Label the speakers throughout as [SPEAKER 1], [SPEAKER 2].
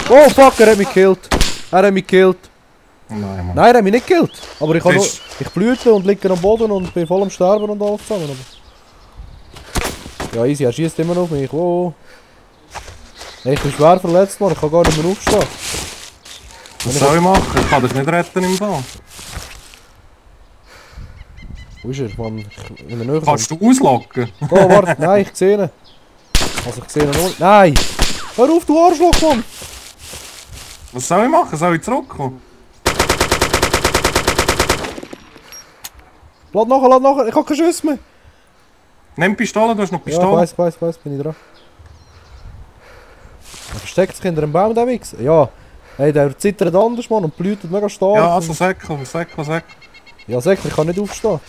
[SPEAKER 1] Oh fuck, er hat mich gekillt. Er hat mich gekillt.
[SPEAKER 2] Nein, Mann.
[SPEAKER 1] Nein, er hat mich nicht gekillt. Aber ich,
[SPEAKER 2] Das
[SPEAKER 1] nur,
[SPEAKER 2] ist-
[SPEAKER 1] ich blüte und liege am Boden und bin voll am Sterben und alles zusammen. Aber... Ja, easy, er schießt immer noch auf mich. Oh. Hey, ich bin schwer verletzt, Mann. Ich kann gar nicht mehr aufstehen.
[SPEAKER 2] Was soll ich machen? Ich kann dich nicht retten im Fall.
[SPEAKER 1] Wo ist er, Mann? In der Nähe.
[SPEAKER 2] Kannst du auslocken?
[SPEAKER 1] Oh, warte. Nein, ich sehe ihn. Also, ich sehe ihn noch nicht. Nein! Hör auf, du Arschloch, Mann!
[SPEAKER 2] Was soll ich machen? Soll ich zurückkommen?
[SPEAKER 1] Lad nachher. Ich habe keine Schüsse mehr.
[SPEAKER 2] Nimm Pistole, du hast noch
[SPEAKER 1] Ja,
[SPEAKER 2] Pistole.
[SPEAKER 1] ich weiss, bin ich dran. Er versteckt sich hinter einem Baum, der Wichs. Ja. Hey, der zittert anders, Mann, und blüht mega stark.
[SPEAKER 2] Ja, also Säckel.
[SPEAKER 1] Ja, sag, ich kann nicht aufstehen.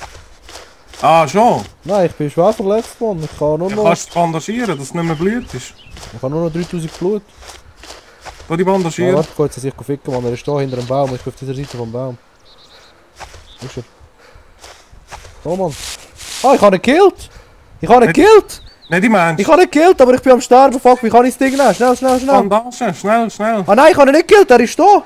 [SPEAKER 2] Ah, schon?
[SPEAKER 1] Nein, ich bin schwer verletzt, Mann. Ich kann nur
[SPEAKER 2] Du
[SPEAKER 1] noch...
[SPEAKER 2] kannst es bandagieren, dass es nicht mehr Blut ist.
[SPEAKER 1] Ich habe nur noch 3000 Blut.
[SPEAKER 2] Tu die
[SPEAKER 1] Ja,
[SPEAKER 2] bandagieren.
[SPEAKER 1] warte kurz, dass ich ficken, Mann. Er ist da hinter dem Baum. Ich bin auf dieser Seite vom Baum. Wo ist er? Oh, Mann. Ah, ich habe ihn gekillt! Ich habe ihn gekillt!
[SPEAKER 2] Nicht die Menschen.
[SPEAKER 1] Ich habe ihn gekillt, aber ich bin am Sterben. Fuck, wie kann ich das Ding nehmen? Schnell.
[SPEAKER 2] Bandagen, schnell.
[SPEAKER 1] Ah nein, ich habe ihn nicht gekillt, er ist da!